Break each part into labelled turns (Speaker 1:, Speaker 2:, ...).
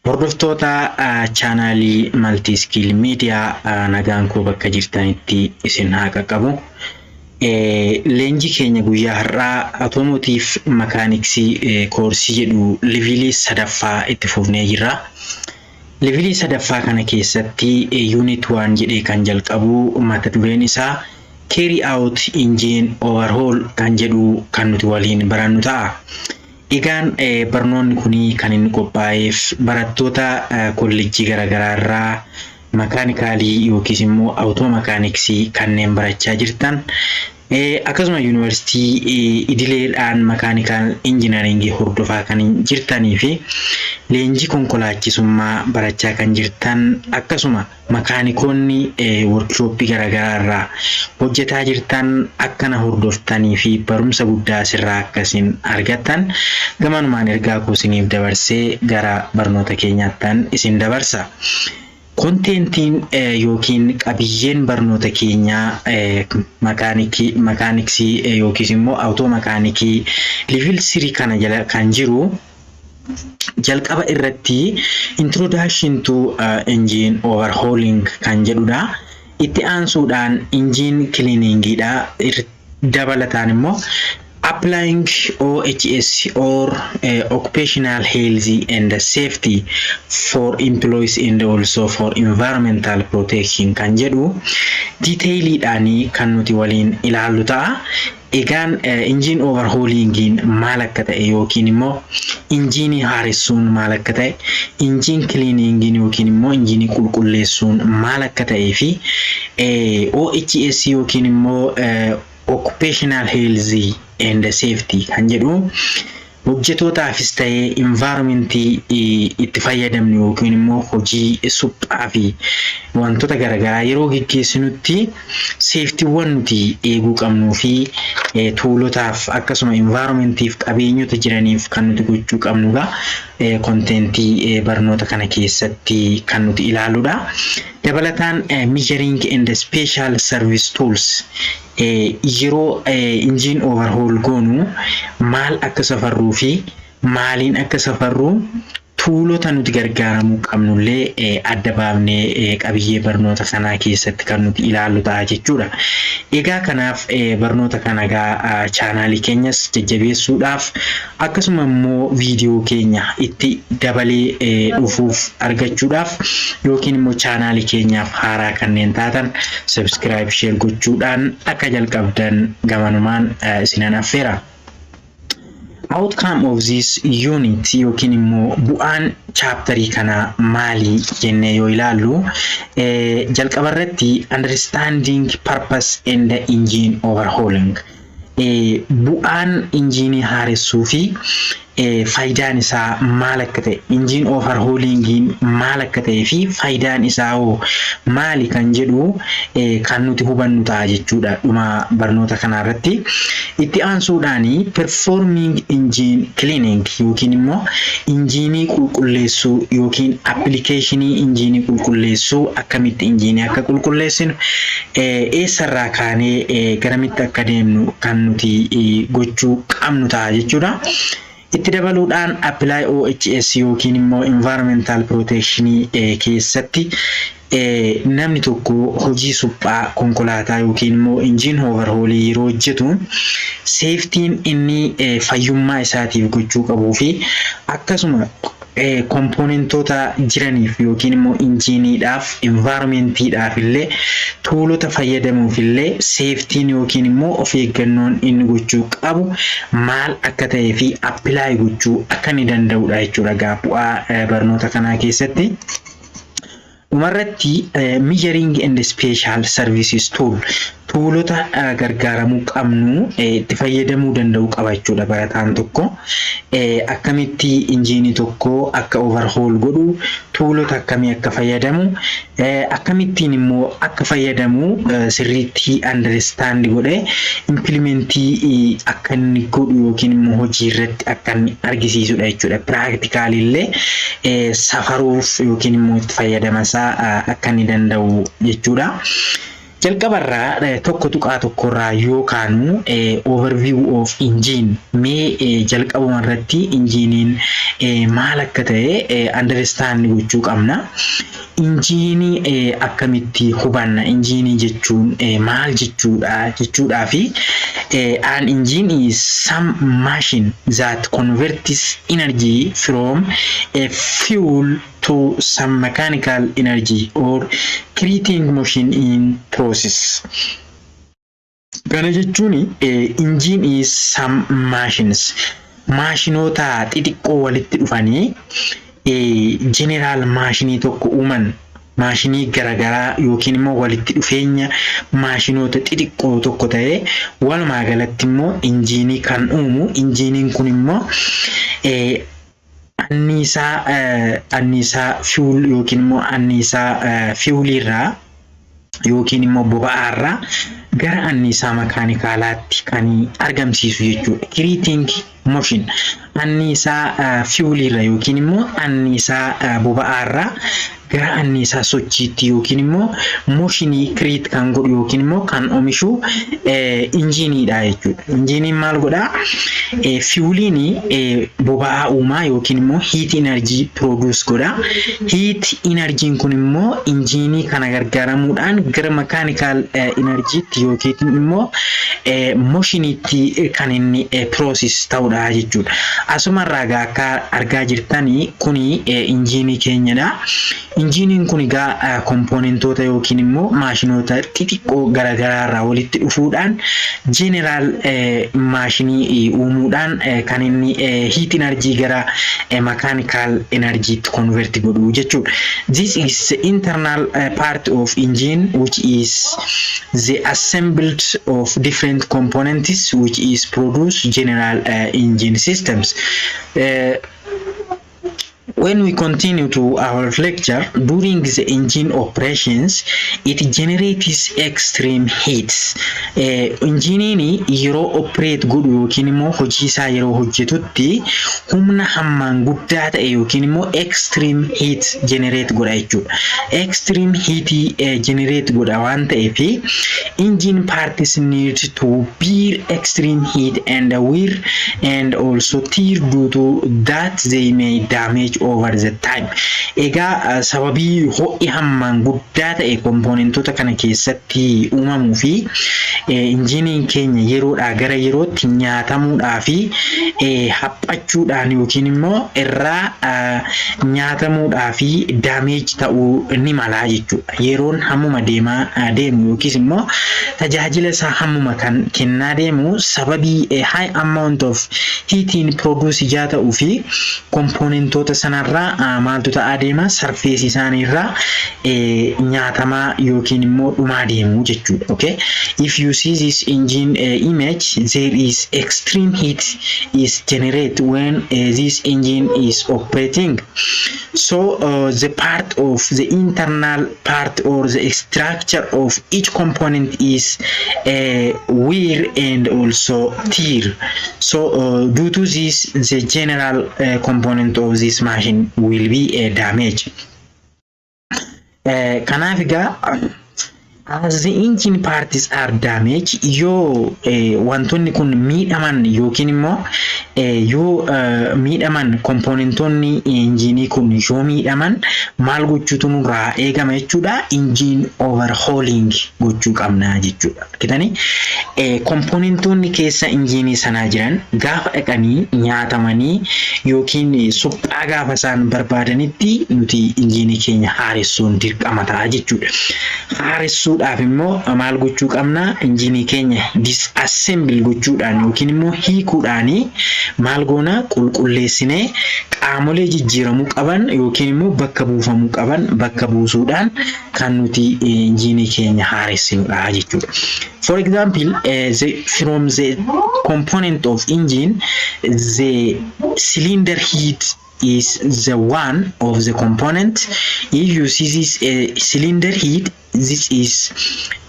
Speaker 1: Hordoftoota chaanaalii Multi Skill Media, nagaan koo bakka jirtanitti isin haa qaqqabu. Leenjii keenya guyyaa har'aa Automotive Mechanics koorsii jedhu levelii sadaffaa itti fufnee jirra. Levelii sadaffaa kana keessatti unit 1 jedhee kan jalqabu, mata dureen isaa Carry Out Engine Overhaul kan jedhu kan nuti waliin barannu ta'a. Egaan barnoonni kun kan inni qophaa'eef barattoota kolleejjii garaagaraa irraa makaanikaalii yookiis immoo auto mechanicsii kanneen barachaa jirtan, akkasuma yuunivarsiitii idileedhaan mechanical engineeringii hordofaa kan jirtanii fi leenjii konkolaachisummaa barachaa kan jirtan, akkasuma makaanikoonni workshopii garaagaraa irraa hojjetaa jirtan akkana hordoftanii fi barumsa guddaa asirraa akkasiin argattan gamanumaan ergaa koo isiniif dabarsee gara barnoota keenyaattan isin dabarsa. Contentiin yookiin qabiyyeen barnoota keenyaa mechanicsii yookiis immoo auto mechanicii level 3 kana jala kan jiru, jalqaba irratti Introduction to Engine Overhauling kan jedhudha. Itti aansuudhaan engine cleaningidha. Dabalataan immoo applying OHS or occupational health and safety for employees and also for environmental protection kan jedhu detailiidhaanii kan nuti waliin ilaallu ta'a. Egaan engine overhaulingiin maal akka ta'e yookiin immoo injiinii haaressuun maal akka ta'e, engine cleaningiin yookiin immoo injiinii qulqulleessuun maal akka ta'ee fi OHS yookiin immoo occupational health and safety kan jedhu hojjetootaafis ta'ee environmentii itti fayyadamnu yookiin immoo hojii suphaa fi wantoota garaagaraa yeroo geggeessinutti safetywwan nuti eeguu qabnuu fi toolotaaf akkasuma environmentiif qabeenyota jiraniif kan nuti gochuu qabnudha. Contentii barnoota kana keessatti kan nuti ilaalludha. Dabalataan measuring and special service tools, yeroo engine overhaul goonu maal akka safarruu fi maaliin akka safarruu, toolota nuti gargaaramuu qabnullee adda baafnee qabiyyee barnoota kanaa keessatti kan nuti ilaallu ta'a jechuudha. Egaa kanaaf barnoota kana egaa chaanaalii keenyas jajjabeessuudhaaf, akkasuma immoo viidiyoo keenya itti dabalee dhufuuf argachuudhaaf, yookiin immoo chaanaalii keenyaaf haaraa kanneen taatan subscribe, share gochuudhaan akka jalqabdan gamanumaan isinan affeera. Outcome of this unit yookiin immoo bu'aan chapterii kanaa maali jennee yoo ilaallu, jalqaba irratti understanding purpose and engine overhauling, bu'aan injiinii haaressuu fi faayidaan isaa maal akka ta'e, engine overhaulingiin maal akka ta'ee fi faayidaan isaa hoo maali kan jedhu kan nuti hubannu ta'a jechuudha dhuma barnoota kanaa irratti. Itti aansuudhaan performing engine cleaning yookiin immoo injiinii qulqulleessuu yookiin applicationii injiinii qulqulleessuu, akkamitti injiinii akka qulqulleessinu, eessarraa kaanee garamitti akka deemnu kan nuti gochuu qabnu ta'a jechuudha. Itti dabaluudhaan apply OHS yookiin immoo environmental protection keessatti namni tokko hojii suphaa konkolaataa yookiin immoo engine overhaulii yeroo hojjetu safetyn inni fayyummaa isaatiif gochuu qabuu fi akkasuma componentoota jiraniif yookiin immoo injiiniidhaaf, environmentiidhaaf illee, toolota fayyadamuuf illee safetyn yookiin immoo of eeggannoon inni gochuu qabu maal akka ta'ee fi apply gochuu akka inni danda'udha jechuudha gaa bu'aa barnoota kanaa keessatti. Dhumarratti measuring and special services tool, toolota gargaaramuu qabnu itti fayyadamuu danda'u qaba jechuudha barataan tokko. Akkamitti injiinii tokko akka overhaul godhu, toolota akkamii akka fayyadamu, akkamittiin immoo akka fayyadamu sirriitti understand godhee implementii akka inni godhu yookiin immoo hojii irratti akka inni argisiisudha jechuudha. Practically illee safaruuf yookiin immoo itti fayyadama isaa akka inni danda'u jechuudha. Jalqabarraa 1.1rraa yoo kaanu, overview of engine, mee jalqabuma irratti injiiniin maal akka ta'e understand gochuu qabna. Injiinii akkamitti hubanna? Injiinii jechuun maal jechuudha jechuudhaa fi an engine is some machine that converts energy from a fuel to some mechanical energy or creating motion in process. Kana jechuun engine is some machines, maashinoota xixiqqoo walitti dhufanii general maashinii tokko uuman, maashinii garaagaraa yookiin immoo walitti dhufeenya maashinoota xixiqqoo tokko ta'ee walumaa galatti immoo injiinii kan uumu. Injiiniin kun immoo anniisaa fuel yookiin immoo anniisaa fueliirraa yookiin immoo boba'aarraa gara anniisaa makaanikaalaatti kan argamsiisu jechuudha. Creating motion, anniisaa fueliirra yookiin immoo anniisaa boba'aarraa gara anniisaa sochiitti yookiin immoo motionii create kan godhu yookiin immoo kan oomishu injiiniidha jechuudha. Injiiniin maal godhaa? Fueliin boba'aa uumaa yookiin immoo heat energy produce godha. Heat energyn kun immoo injiinii kana gargaaramuudhaan gara mechanical energytti yookiin immoo motioniitti kan inni process ta'udha jechuudha. Asumarraa egaa akka argaa jirtanii kuni injiinii keenyadha. Injiiniin kun egaa componentoota yookiin immoo maashinoota xixiqqoo garaagaraa irraa walitti dhufuudhaan general maashinii uumuudhaan kan inni heat energy gara mechanical energytti convert godhu jechuudha. This is the internal part of engine, which is the assembled of different components which is produce general engine systems. When we continue to our lecture, during the engine operations, it generates extreme heat. Injiniin yeroo operate godhu yookiin immoo hojii isaa yeroo hojjetutti humna hammaan guddaa ta'e yookiin immoo extreme heat generate godha jechuudha. Extreme heat generate godha waan ta'eef, engine parts need to bear extreme heat and wear and also tear, due to that they may damage over the time. Egaa sababii ho'i hammaan guddaa ta'e componentoota kana keessatti uumamuu fi injiniin keenya yeroodhaa gara yerootti nyaatamuudhaa fi haphachuudhaan yookiin immoo irraa nyaatamuudhaa fi damage ta'uu ni malaa jechuudha. Yeroon hammuma deemaa deemu yookiis immoo tajaajila isaa hammuma kan kennaa deemu, sababii high amount of heating produce ijaa ta'uu fi componentoota sanarraa maaltu ta'aa deema? Surfaceii isaaniirraa nyaatamaa yookiin immoo dhumaa deemu jechuudha. Okay? If you see this engine image, there is extreme heat is generated when this engine is operating. So the part of the internal part or the structure of each component is wear and also tear. So due to this, the general component of this machine will be damaged. Kanaaf egaa, as the engine parts are damaged, yoo wantoonni kun miidhaman yookiin immoo yoo miidhaman, componentoonni injiinii kun yoo miidhaman, maal gochuutu nurraa eegama jechuudha? Engine overhauling gochuu qabna jechuudha. Argitanii, componentoonni keessa injiinii sanaa jiran gaafa dhaqanii nyaatamanii yookiin suphaa gaafa isaan barbaadanitti, nuti injiinii keenya haaressuun dirqama ta'a jechuudha. Haaressuudhaaf immoo maal gochuu qabna? Injiinii keenya disassemble gochuudhaan yookiin immoo hiikuudhaanii maal goona? Qulqulleessinee qaamolee jijjiiramuu qaban yookiin immoo bakka buufamuu qaban bakka buusuudhaan kan nuti injiinii keenya haaressinudha jechuudha. For example, from the component of engine, the cylinder head is the one of the component. If you see this cylinder head, this is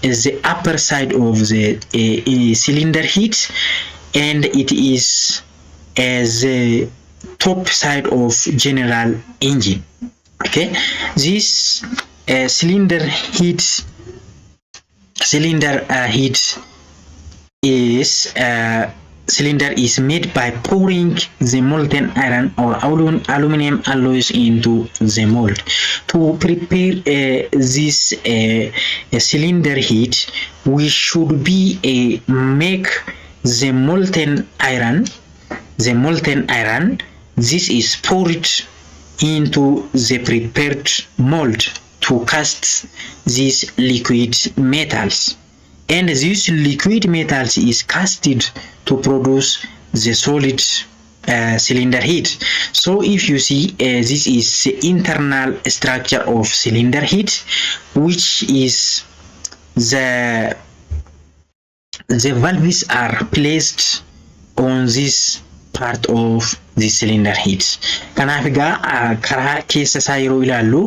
Speaker 1: the upper side of the cylinder head and it is the top side of general engine. Okay, this cylinder head Cylinder head is cylinder is made by pouring the molten iron or aluminum alloys into the mold. To prepare this cylinder head, we should be make the molten iron. The molten iron, this is poured into the prepared mold to cast these liquid metals, and this liquid metals is casted to produce the solid cylinder head. So if you see, this is the internal structure of cylinder head, which is the valves are placed on this part of the cylinder head. Kanaaf egaa karaa keessa isaa yeroo ilaallu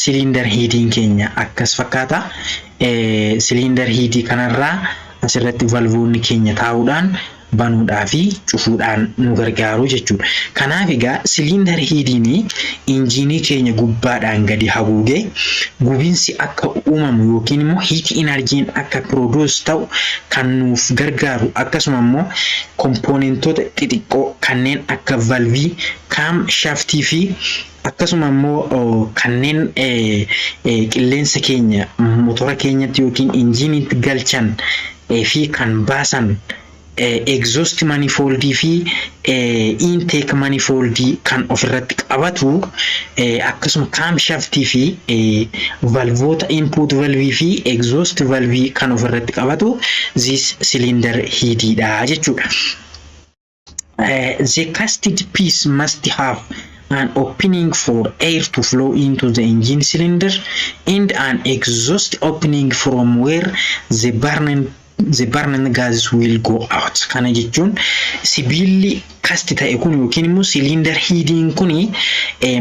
Speaker 1: cylinder headiin keenya akkas fakkaata. Cylinder headii kanarraa asirratti valvoonni keenya taa'uudhaan banuudhaa fi cufuudhaan nu gargaaru jechuudha. Kanaaf egaa cylinder headiin injiinii keenya gubbaadhaan gadi haguugee gubiinsi akka uumamu yookiin immoo heat energyn akka produce ta'u kan nuuf gargaaru, akkasuma immoo componentoota xixiqqoo kanneen akka valvii, camshaftii fi akkasuma immoo kanneen qilleensa keenya motora keenyatti yookiin injiiniitti galchan fi kan baasan exhaust manifoldii fi intake manifoldii kan ofirratti qabatu, akkasuma camshaftii fi valvoota input valvii fi exhaust valvii kan ofirratti qabatu this cylinder headiidha jechuudha. The casted piece must have an opening for air to flow into the engine cylinder and an exhaust opening from where the burning gases will go out. Kana jechuun sibiilli cast ta'e kun yookiin immoo cylinder headiin kun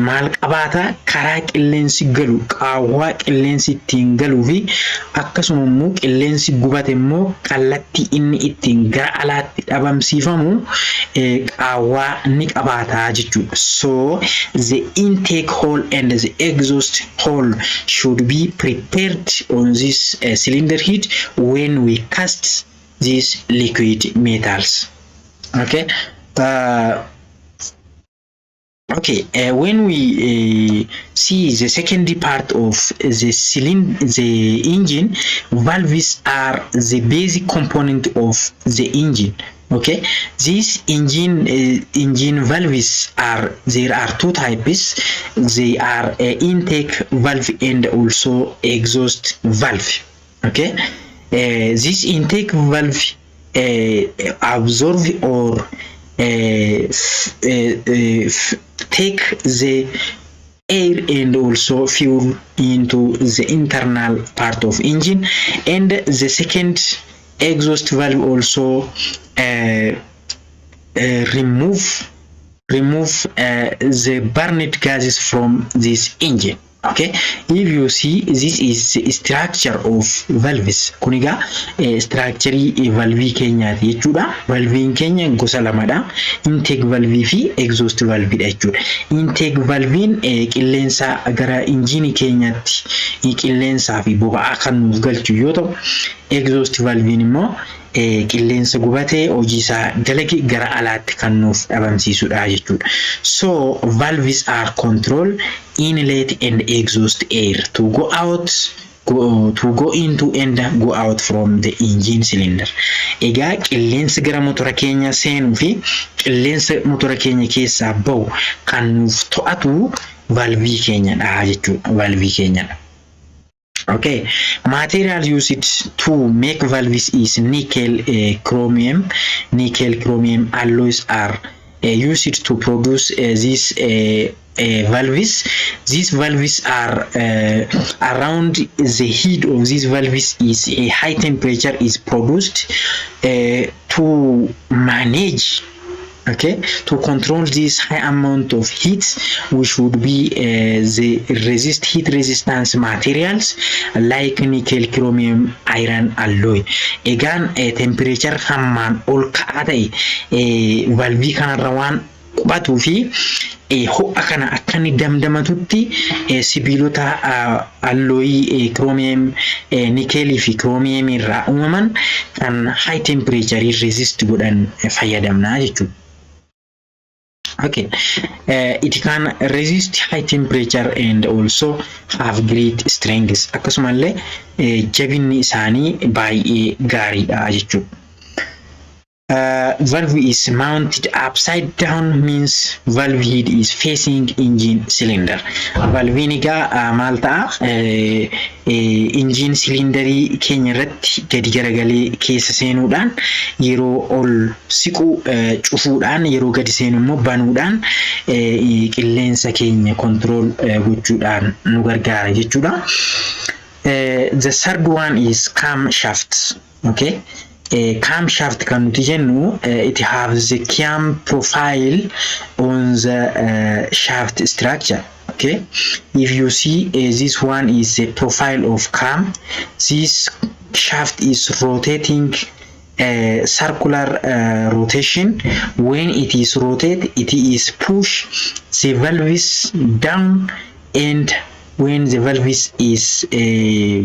Speaker 1: maal qabaata? Karaa qilleensi galu, qaawwaa qilleensi ittiin galuu fi akkasuma immoo qilleensi gubate immoo kallattii inni ittiin gara alaatti dhabamsiifamu qaawwaa ni qabaata jechuudha. So the intake hole and the exhaust hole should be prepared on this cylinder head when we cast these liquid metals. Okay. Okay, when we see the second part of the cylinder, the engine, valves are the basic component of the engine. Okay, this engine valves are, there are two types. They are intake valve and also exhaust valve. Okay, this intake valve absorb or take the air and also fuel into the internal part of engine, and the second exhaust valve also remove the burned gases from this engine. Okay, if you see, this is the structure of valves. Kun egaa structure valvii keenyaati jechuudha. Valviin keenya gosa lamadha, intake valvii fi exhaust valviidha jechuudha. Intake valviin qilleensa gara injiinii keenyaatti qilleensaa fi boba'aa kan nuuf galchu yoo ta'u, exhaust valviin immoo qilleensa gubatee hojii isaa dalage gara alaatti kan nuuf dhabamsiisudha jechuudha. So valves are control inlet and exhaust air to go out, to go into and go out from the engine cylinder. Egaa qilleensi gara motora keenya seenuu fi qilleensa motora keenya keessaa bahu kan nuuf to'atu valvii keenyadha jechuudha. Valvii keenyadha. Okay, material used to make valves is nickel chromium. Nickel chromium alloys are used to produce these valves. These valves are around the head of these valves is a high temperature is produced to manage, okay, to control this high amount of heat, which would be the resist heat resistance materials like nickel chromium iron alloy. Egaan temperature hammaan ol ka'aa ta'e valvii kanarra waan qubatuu fi Ho'a kana akka inni damdamatutti sibiilota alloy chromium, nickel fi chromium irraa uumaman kan high temperature resist godhan fayyadamna jechuudha. Okay, it can resist high temperature and also have great strength. Akkasumallee jabinni isaanii baay'ee gaariidha jechuudha. Valve is mounted upside down means valve head is facing engine cylinder. Valviin egaa maal ta'a? Engine cylinderii keenya irratti gadi garagalee keessa seenuudhaan yeroo ol siqu cufuudhaan, yeroo gadi seenu immoo banuudhaan qilleensa keenya control gochuudhaan nu gargaara jechuudha. The third one is camshaft. Okay. Camshaft kan nuti jennu it has the cam profile on the shaft structure. Okay, if you see, this one is the profile of cam. This shaft is rotating, circular rotation. When it is rotate, it is push the valves down, and when the valves is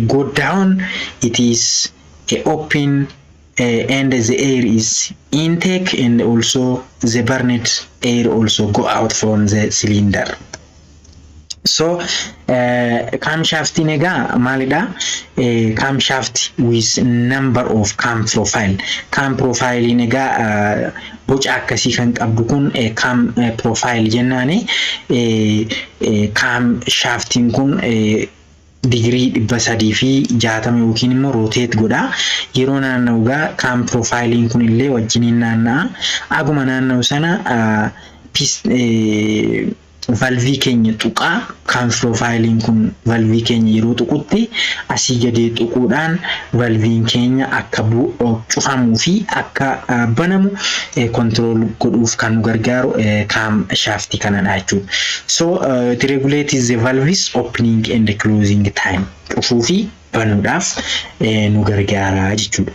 Speaker 1: go down, it is open and the air is intake, and also the burned air also go out from the cylinder. So camshaftiin egaa maalidha? Camshaft with number of cam profile. Cam profilein egaa boca akkasii kan qabdu kun cam profile jennaani. Camshaftiin kun digirii 360 yookiin immoo rotate godha. Yeroo naanna'u egaa cam profileiin kun illee wajjiniin naanna'a. Aguma naanna'u sana valvii keenya tuqaa. Cam profileiin kun valvii keenya yeroo tuqutti asii gadee tuquudhaan valviin keenya akka cufamuu fi akka banamu control godhuuf kan nu gargaaru cam shaftii kanadha jechuudha. So it regulates the valves opening and closing time, cufuu fi banuudhaaf nu gargaara jechuudha.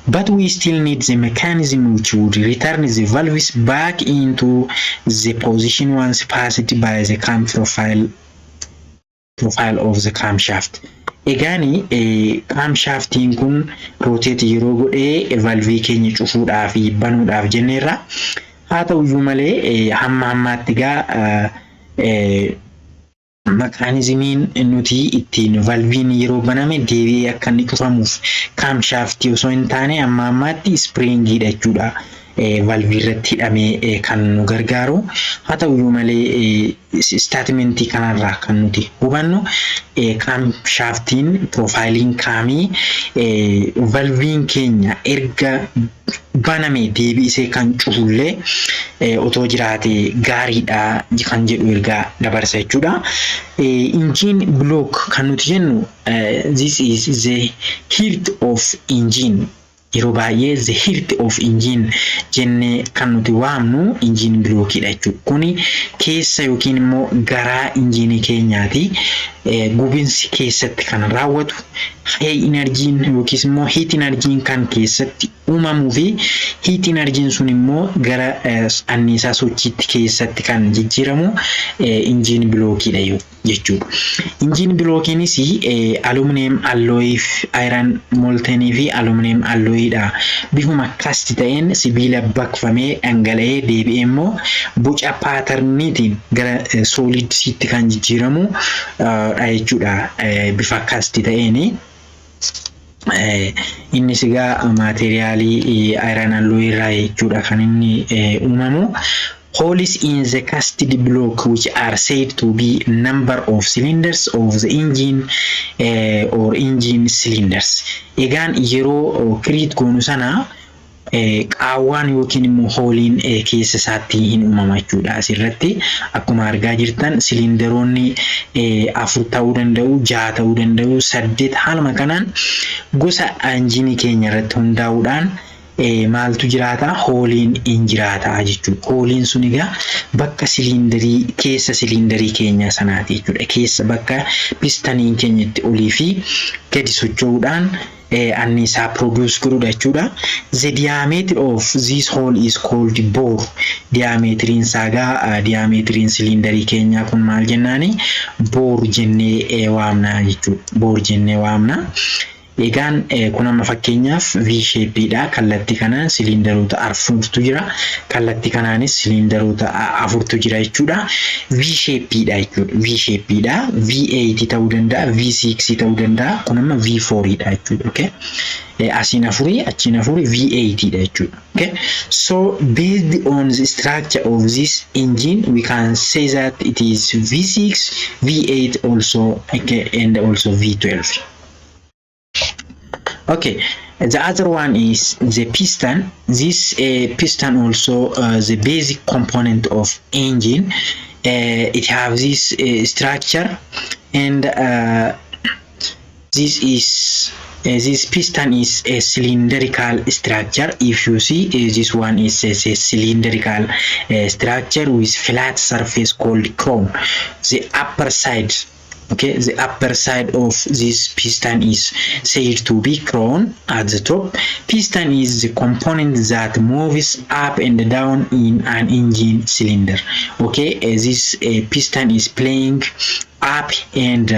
Speaker 1: But we still need the mechanism which would return the valves back into the position once passed by the cam profile of the camshaft. Egaani camshaftiin kun rotate yeroo godhee valvii keenya cufuudhaa fi banuudhaaf jenneerra. Haa ta'uyyuu malee hamma ammaatti egaa mechanismiin nuti ittiin valviin yeroo baname deebi'ee akka inni cufamuuf camshaftii osoo hin taane amma ammaatti springiidha jechuudha. Valvii irratti hidhamee kan nu gargaaru. Haa ta'uyyuu malee statementii kanarraa kan nuti hubannu camshaftiin profileiin camii valviin keenya erga baname deebi'isee kan cufullee otoo jiraate gaariidha kan jedhu ergaa dabarsa jechuudha. Engine block kan nuti jennu, this is the heart of engine. Yeroo baay'ee the heart of engine jennee kan nuti waamnu engine blockiidha jechuudha. Kuni keessa yookiin immoo garaa injiinii keenyaati. Gubinsi keessatti kan raawwatu, high energyiin yookiis immoo heat energyiin kan keessatti uumamuu fi heat energyiin sun immoo gara anniisaa sochiitti keessatti kan jijjiiramu engine blockiidha jechuudha. Engine blockiinis aluminum alloy, iron moltenii fi aluminum alloyiidha. Bifuma cast ta'een sibiila baqfamee dhangala'ee deebi'ee immoo boca patterniitiin gara solidsiitti kan jijjiiramu dha jechuudha, bifa cast ta'een. Innis egaa materialii iron alloy irraa jechuudha kan inni uumamu. Holes in the casted block, which are said to be number of cylinders of the engine or engine cylinders. Egaan yeroo create goonu sana qaawwaan yookiin immoo holeiin keessa isaatti hin uumama jechuudha. Asirratti akkuma argaa jirtan cylinderoonni afur ta'uu danda'u, jaha ta'uu danda'u, saddeet, haaluma kanaan gosa injiinii keenya irratti hundaa'uudhaan maaltu jiraata? Holeiin hin jiraata jechuudha. Holeiin sun egaa bakka cylinderii, keessa cylinderii keenya sanaati jechuudha. Keessa bakka pistoniin keenya itti olii fi gadi socho'uudhaan anniisaa produce godhudha jechuudha. The diameter of this hole is called bore. Diameteriin isaa egaa, diameteriin siliindarii keenyaa kun maal jennaani? Bore jennee waamna jechuudha. Bore jennee waamna. Egaan kun amma fakkeenyaaf V shapeedha. Kallattii kanaan siliindaroota afurtu jira. Kallattii kanaanis siliindaroota afurtu jira jechuudha. V shapeedha jechuudha. V shapeedha. V8 ta'uu danda'a. V6 ta'uu danda'a. Kun amma V4 dha jechuudha. Okay. Asiin afurii, achiin afurii, V8 dha jechuudha. Okay. So based on the structure of this engine, we can say that it is V6, V8 also, okay, and also V12. Okay, the other one is the piston. This piston also the basic component of engine. It have this structure, and this piston is a cylindrical structure. If you see, this one is a cylindrical structure with flat surface called crown. The upper side, okay, the upper side of this piston is said to be crown at the top. Piston is the component that moves up and down in an engine cylinder. Okay, this piston is playing up and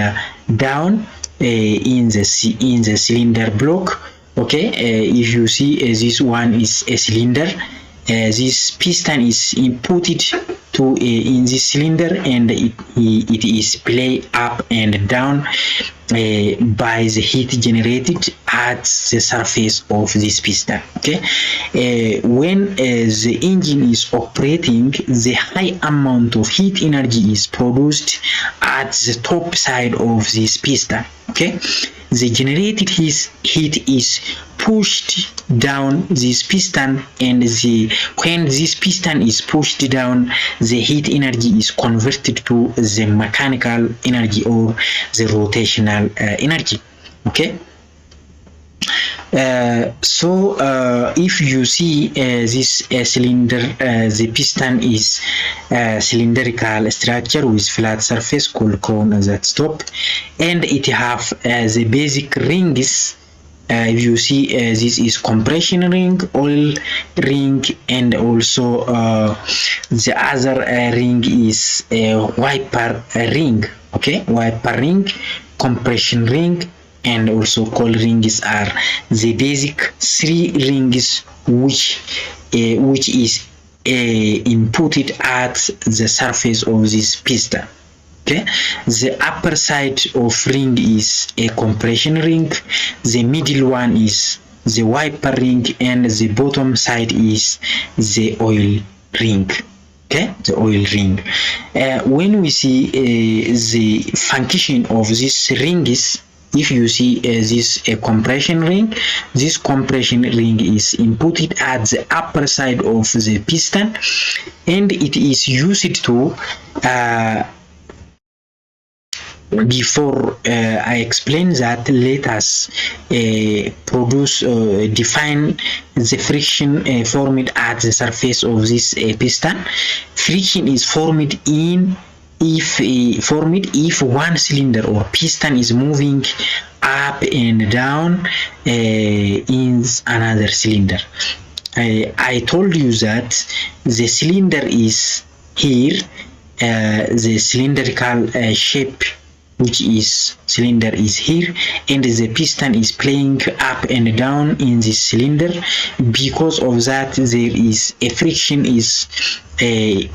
Speaker 1: down in the cylinder block. Okay, if you see, this one is a cylinder. This piston is inputted to in this cylinder, and it is play up and down by the heat generated at the surface of this piston. Okay, when the engine is operating, the high amount of heat energy is produced at the top side of this piston. Okay, the generated heat is pushed down this piston, and the when this piston is pushed down, the heat energy is converted to the mechanical energy or the rotational energy. Okay, so if you see this cylinder, the piston is cylindrical structure with flat surface called crown at the top, and it have the basic rings. If you see, this is compression ring, oil ring, and also the other ring is a wiper ring. Okay, wiper ring, compression ring, and also coil rings are the basic three rings which is inputted at the surface of this piston. Okay, the upper side of ring is a compression ring, the middle one is the wiper ring, and the bottom side is the oil ring. Okay, the oil ring. When we see the function of this ring is, if you see this compression ring, this compression ring is inputted at the upper side of the piston, and it is used to before I explain that, let us produce define the friction formed at the surface of this piston. Friction is formed if one cylinder or piston is moving up and down in another cylinder. I told you that the cylinder is here, the cylindrical shape, which is cylinder is here, and the piston is playing up and down in this cylinder. Because of that, there is a friction is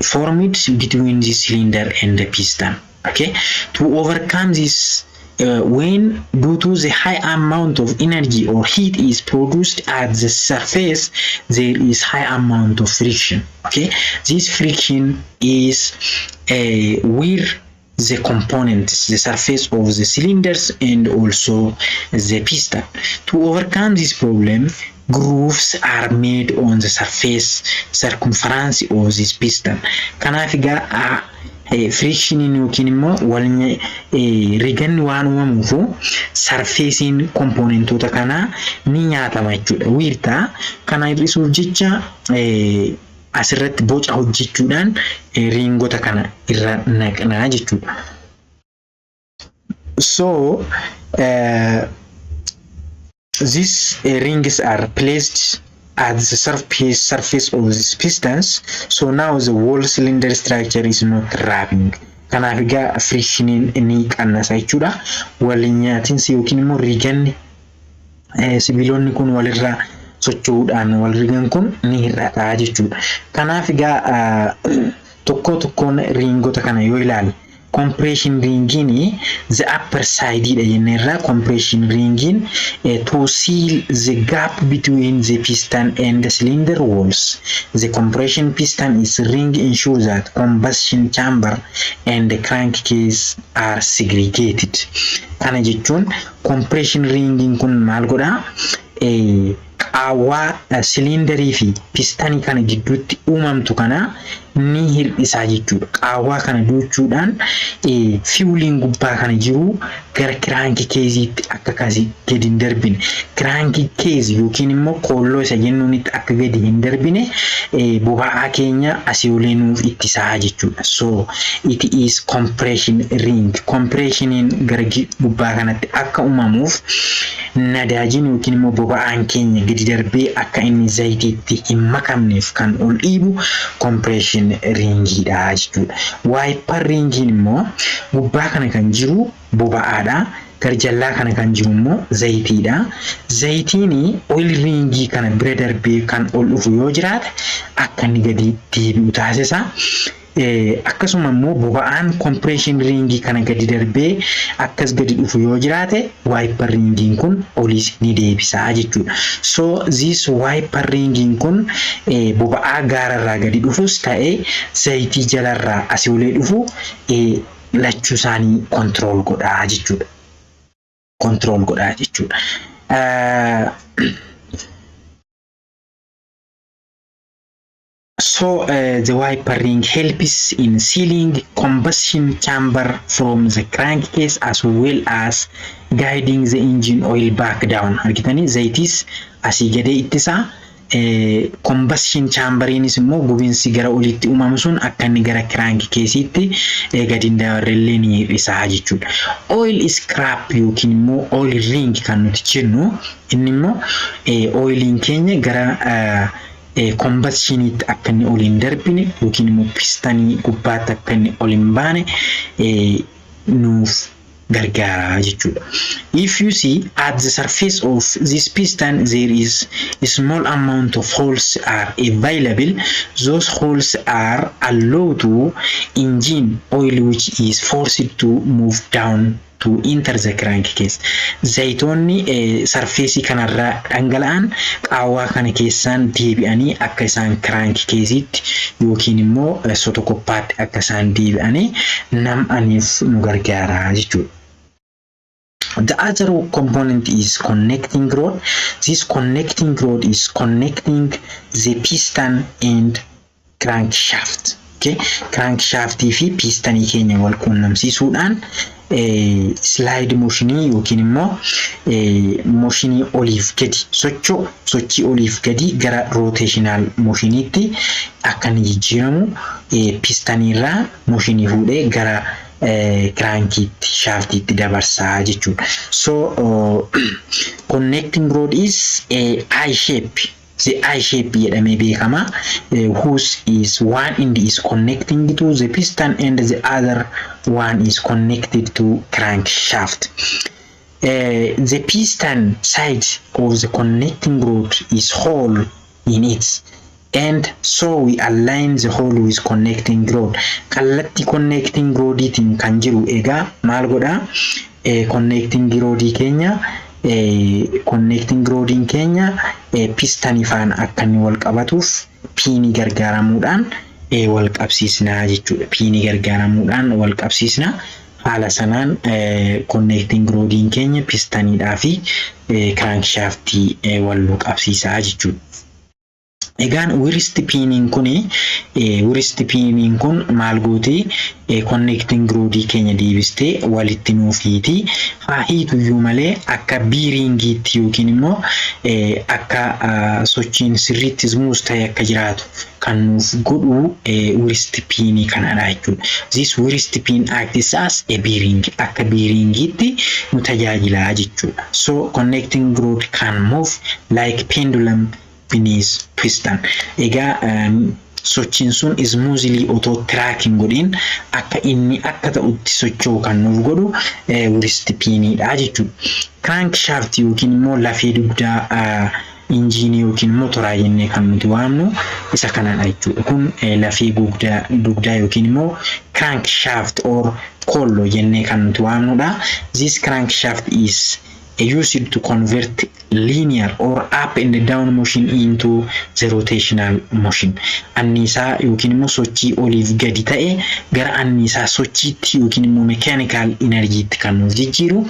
Speaker 1: formed between the cylinder and the piston. Okay, to overcome this, when due to the high amount of energy or heat is produced at the surface, there is high amount of friction. Okay, this friction is where the components, the surface of the cylinders and also the piston. To overcome this problem, grooves are made on the surface circumference of this piston. Kanaaf egaa frictioniin yookiin immoo wal riganni waan uumamuufu surfaceiin componentoota kanaa ni nyaatama jechuudha. Wiirtaa kana hir'isuuf jecha asirratti boca hojjechuudhaan ringota kana irra naqnaa jechuudha. So These rings are placed at the surface of these pistons, so now the whole cylinder structure is not rubbing. Kanaaf egaa frictioniin ni qannasa jechuudha. Waliin nyaatinsi yookiin immoo riganni sibiilonni kun walirraa socho'uudhaan wal rigan kun ni hir'ata jechuudha. Kanaaf egaa tokko tokkoon ringota kana yoo ilaalle, compression ringiin the upper side dha jenneerra. Compression ringiin to seal the gap between the piston and the cylinder walls. The compression piston is ring ensure that combustion chamber and the crankcase are segregated. Kana jechuun compression ringiin kun maal godhaa? Qaawwaa siliindarii fi pistanii kana gidduutti uumamtu kana ni hir'isaa jechuudha. Qaawwaa kana duuchuudhaan fueliin gubbaa kana jiru gara crankcaseiitti akka kasi gadi hin darbine, crankcase yookiin immoo koolloo isa jennuunitti akka gadi hin darbine boba'aa keenya asii olee nuuf ittisaa jechuudha. So it is compression ring. Compressioniin gara gubbaa kanatti akka uumamuuf nadaajiin yookiin immoo boba'aan keenya gadi darbee akka inni zayitiitti hin makamneef kan ol dhiibu compression ringiidha jechuudha. Wiper ringiin immoo gubbaa kana kan jiru boba'aadha. Gara jallaa kana kan jiru immoo zayitiidha. Zayitiin oil ringii kana bira darbee kan ol dhufu yoo jiraate akka inni gadi deebi'u taasisa. Akkasuma immoo boba'aan compression ringii kana gadi darbee akkas gadi dhufu yoo jiraate wiper ringiin kun oliis ni deebisaa jechuudha. So this wiper ringiin kun boba'aa gaararraa gadi dhufus ta'ee zayitii jalarraa asii olee dhufu lachuu isaanii control godhaa jechuudha. Control godhaa jechuudha. So the wiper ring helps in sealing combustion chamber from the crankcase as well as guiding the engine oil back down. Argitanii, zayitiis asii gadee ittisaa, combustion chamberiinis immoo gubiinsi gara olitti uumamu sun akka inni gara crankcaseiitti gadi hin dabarrellee ni hir'isaa jechuudha. Oil scrape yookiin immoo oil ring kan nuti jennu inni immoo oiliin keenya gara combustioniitti akka inni ol hin darbine yookiin immoo pistanii gubbaatti akka inni ol hin baane nuuf gargaara jechuudha. If you see at the surface of this piston, there is a small amount of holes are available. Those holes are allowed to engine oil which is forced to move down to enter the crankcase. Zayitoonni surfaceii kanarraa dhangala'an qaawwaa kana keessaan deebi'anii akka isaan crankcaseiitti yookiin immoo sotokoppaatti akka isaan deebi'anii nam'aniif nu gargaara jechuudha. The other component is connecting rod. This connecting rod is connecting the piston and crankshaft. Okay? Crankshaftii fi pistanii keenya wal quunnamsiisuudhaan slide motionii yookiin immoo motionii oliif gadi socho'u, sochii oliif gadi gara rotational motioniitti akka inni jijjiiramu, pistaniirraa motionii fuudhee gara crankiitti, shaftiitti dabarsaa jechuudha. So connecting rod is a I shape. The I shape jedhamee beekama. Whose is one end is connecting to the piston and the other one is connected to crankshaft. The piston side of the connecting rod is hole in it, and so we align the hole with connecting rod. Kallattii connecting rodiitiin kan jiru egaa maal godhaa? Connecting rodii keenya, connecting rodiin keenya pistanii faana akka inni wal qabatuuf pinii gargaaramuudhaan wal qabsiisnaa jechuudha. Pinii gargaaramuudhaan wal qabsiisna. Haala sanaan connecting rodiin keenya pistaniidhaa fi crankshaftii wal qabsiisaa jechuudha. Egaan wrist piniin kun maal gooti? Connecting rodii keenya deebistee walitti nuuf hiiti. Haa hiituyyuu malee akka bearingiitti yookiin immoo akka sochiin sirriitti smooth ta'e akka jiraatu kan nuuf godhu wrist pinii kanadha jechuudha. This wrist pin acts as a bearing, akka bearingiitti nu tajaajila jechuudha. So connecting rod can move like pendulum beneath piston. Egaa sochiin sun smoothly otoo tracking godhin akka inni akka ta'utti socho'u kan nuuf godhu wrist piniidha jechuudha. Crankshaft yookiin immoo lafee dugdaa injiinii yookiin motoraa jennee kan nuti waamnu isa kanadha jechuudha. Kun lafee dugdaa yookiin immoo crankshaft or kollo jennee kan nuti waamnudha. This crankshaft is used to convert linear or up and down motion into the rotational motion. Anniisaa yookiin immoo sochii oliif gadi ta'e gara anniisaa sochiitti yookiin immoo mechanical energytti kan nuuf jijjiiru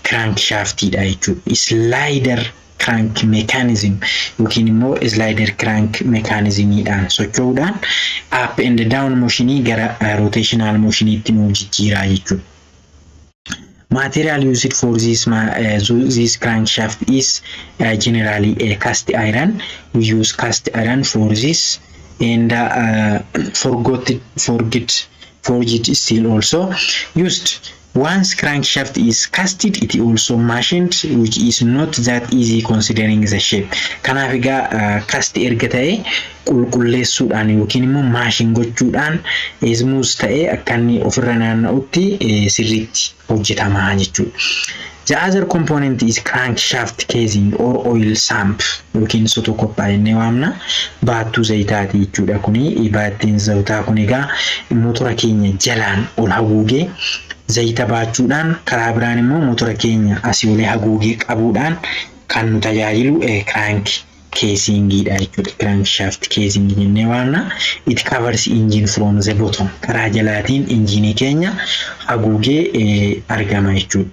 Speaker 1: crankshaftiidha jechuudha. Slider crank mechanism yookiin immoo slider crank mechanismiidhaan socho'uudhaan up and down motionii gara rotational motioniitti nuuf jijjiiraa jechuudha. Material used for this crankshaft is generally a cast iron. We use cast iron for this and forged steel also used. Once crankshaft is casted, it also machined, which is not that easy considering the shape. Kanaaf egaa cast erga ta'e qulqulleessuudhaan yookiin immoo machine gochuudhaan smooth ta'ee akka inni ofirra naanna'utti sirriitti hojjetamaa jechuudha. The other component is crankshaft casing or oil sump yookiin sotokoppaa jennee waamna. Baattuu zayitaati jechuudha kuni. Baattiin zayitaa kun egaa motora keenya jalaan ol haguugee zayita baachuudhaan, karaa biraan immoo motora keenya asii olee haguugee qabuudhaan kan nu tajaajilu crank casingiidha jechuudha. Crankshaft casing jennee waamna. It covers engine from the bottom. Karaa jalaatiin injiinii keenya haguugee argama jechuudha.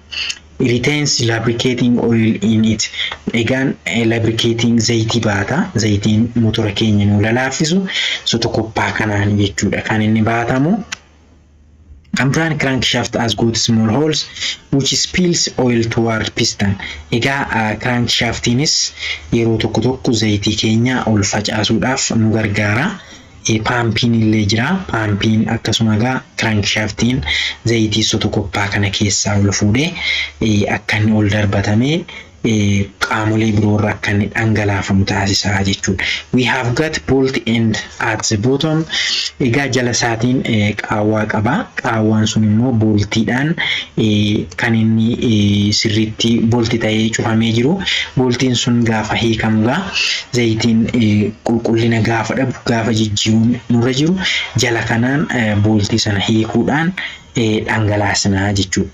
Speaker 1: Retains lubricating oil in it. Egaan lubricating zayitii baata. Zayitiin motora keenya nu lalaaffisu sotokoppaa kanaan jechuudha kan inni baatamu. Kan biraan crankshaft has got small holes which spills oil toward piston. Egaa crankshaftiinis yeroo tokko tokko zayitii keenya ol facaasuudhaaf nu gargaara. Paampiin illee jira. Paampiin akkasuma egaa crankshaftiin zayitii sotokoppaa kana keessaa ol fuudhee akka inni ol darbatamee qaamolee biroorra akka inni dhangalaafamu taasisaa jechuudha. We have got bolt end at the bottom. Egaa jala isaatiin qaawwaa qaba. Qaawwaan sun immoo boltiidhaan kan inni sirriitti bolti ta'ee cufamee jiru. Boltiin sun gaafa hiikamu gaa zayitiin qulqullina gaafa dhabu, gaafa jijjiiruun nurra jiru, jala kanaan boltii sana hiikuudhaan dhangalaasnaa jechuudha.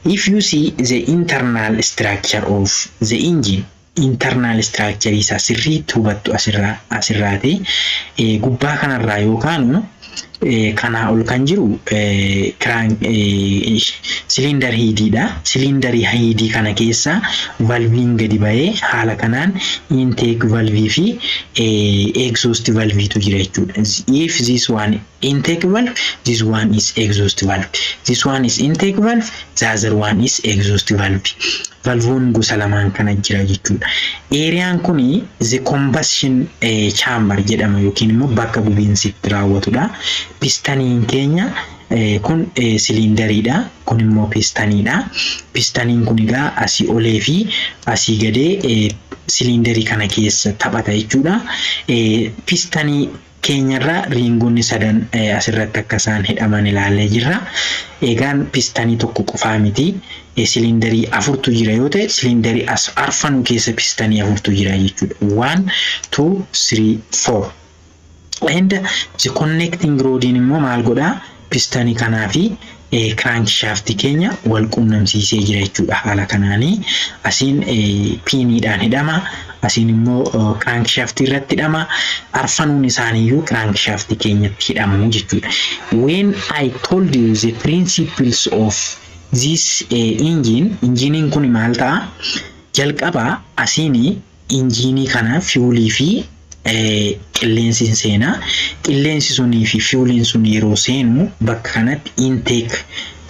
Speaker 1: If you see the internal structure of the engine, internal structure isaa sirriitti hubattu asirraati. Gubbaa kanarraa yookaan kanaa ol kan jiru cylinder headiidha. Cylinder headii kana keessa valviin gadi ba'ee haala kanaan intake valvii fi exhaust valviitu jira jechuudha. If this one intake valve, this one is exhaust valve. This one is intake valve, the other one is exhaust valve. Valvoon gosa lamaan kana jira jechuudha. Areaan kuni the combustion chamber jedhama yookiin immoo bakka gubiinsi itti raawwatudha. Pistoniin keenya kun cylinderiidha. Kun immoo pistoniidha. Pistoniin kun egaa asii olee fi asii gadee cylinderii kana keessa taphata jechuudha. Pistonii keenyarraa ringonni sadan asirratti akka isaan hidhaman ilaallee jirra. Egaan pistonii tokko qofaa miti. Cylinderii afurtu jira yoo ta'e, cylinderii as arfanuu keessa pistonii afurtu jira jechuudha. One, two, three, four. And the connecting rodiin immoo maal godhaa? Pistonii kanaa fi crankshaftii keenya wal quunnamsiisee jira jechuudha. Haala kanaanii asiin piniidhaan hidhama. Asiin immoo crankshaftii irratti hidhama. Arfanuun isaaniiyyuu crankshaftii keenyatti hidhamu jechuudha. When I told you the principles of this engine, enginiin kun maal ta'a? Jalqaba asiin Injiinii kana fuelii fi qilleensi seenaa. Qilleensi sunii fi fueliin sun yeroo seenu bakka kanatti intake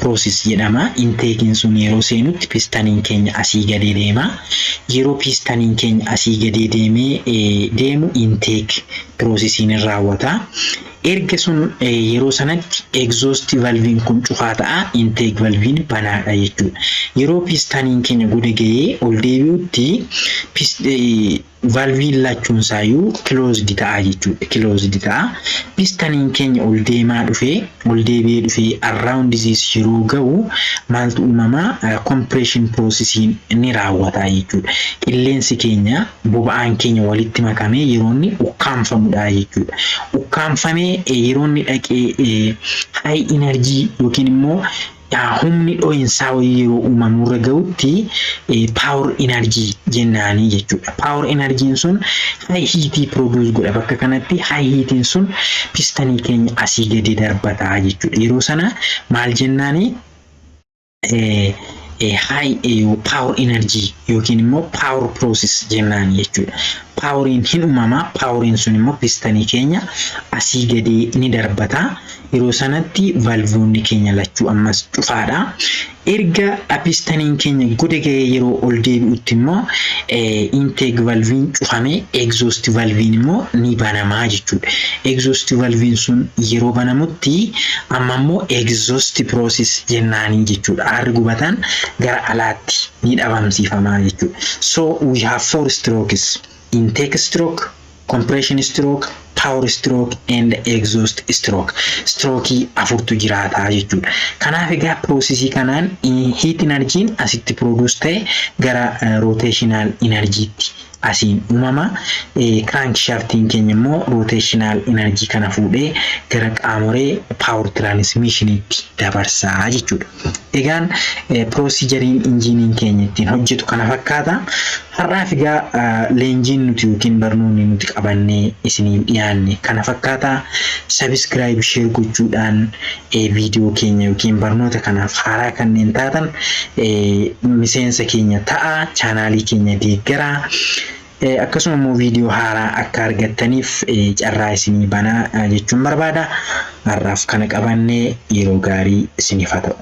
Speaker 1: process jedhama. Intakeiin sun yeroo seenutti pistoniin keenya asii gadee deema. Yeroo pistoniin keenya asii gadee deemee deemu intake processiin hin raawwata. Erga sun yeroo sanatti exhaust valviin kun cufaa ta'a, intake valviin banaadha jechuudha. Yeroo pistoniin keenya goda ga'ee ol deebi'utti valviin lachuunsaayyuu closed ta'a jechuudha. Closed ta'a. Pistoniin keenya ol deemaa dhufee, ol deebi'ee dhufee around this yeroo ga'u maaltu uumamaa? Compression processiin ni raawwata jechuudha. Qilleensi keenya, boba'aan keenya walitti makamee yeroo inni ukkaanfamudha jechuudha. Ukkaanfamee yeroo inni dhaqee high energy yookiin immoo humni dho'insaa wayii yeroo uumamurra ga'utti power energy jennaanii jechuudha. Power energyn sun high heatii produce godha. Bakka kanatti high heatiin sun pistonii keenya asii gadi darbataa jechuudha. Yeroo sana maal jennaanii? High power energy yookiin immoo power process jennaan jechuudha. Poweriin hin uumamaa, poweriin sun immoo pistonii keenya asii gadi ni darbata. Yeroo sanatti valvoonni keenya lachuu ammas cufaadha. Erga pistoniin keenya goda ga'ee yeroo ol deebi'utti immoo intake valviin cufamee exhaust valviin immoo ni banamaa jechuudha. Exhaust valviin sun yeroo banamutti amma immoo exhaust process jennaanii jechuudha. Aarri gubataan gara alaatti ni dhabamsiifamaa jechuudha. So we have four strokes: intake stroke, compression stroke, power stroke and exhaust stroke. Strokeii afurtu jiraataa jechuudha. Kanaaf egaa processii kanaan heat energyn asitti produce ta'e gara rotational energytti asiin uumama. Crankshaftiin keenya immoo rotational energy kana fuudhee gara qaamolee power transmissioniitti dabarsaa jechuudha. Egaan procedureiin injiiniin keenya ittiin hojjetu kana fakkaata. Har'aaf egaa leenjiin nuti yookiin barnoonni nuti qabannee isiniif dhiyaanne kana fakkaata. Subscribe, share gochuudhaan viidiyoo keenya yookiin barnoota kanaaf haaraa kanneen taatan miseensa keenya ta'a, channelii keenya deeggaraa. Akkasuma immoo viidiyoo haaraa akka argattaniif carraa isinii banaa jechuun barbaada. Har'aaf kana qabannee, yeroo gaarii isiniif haa ta'u.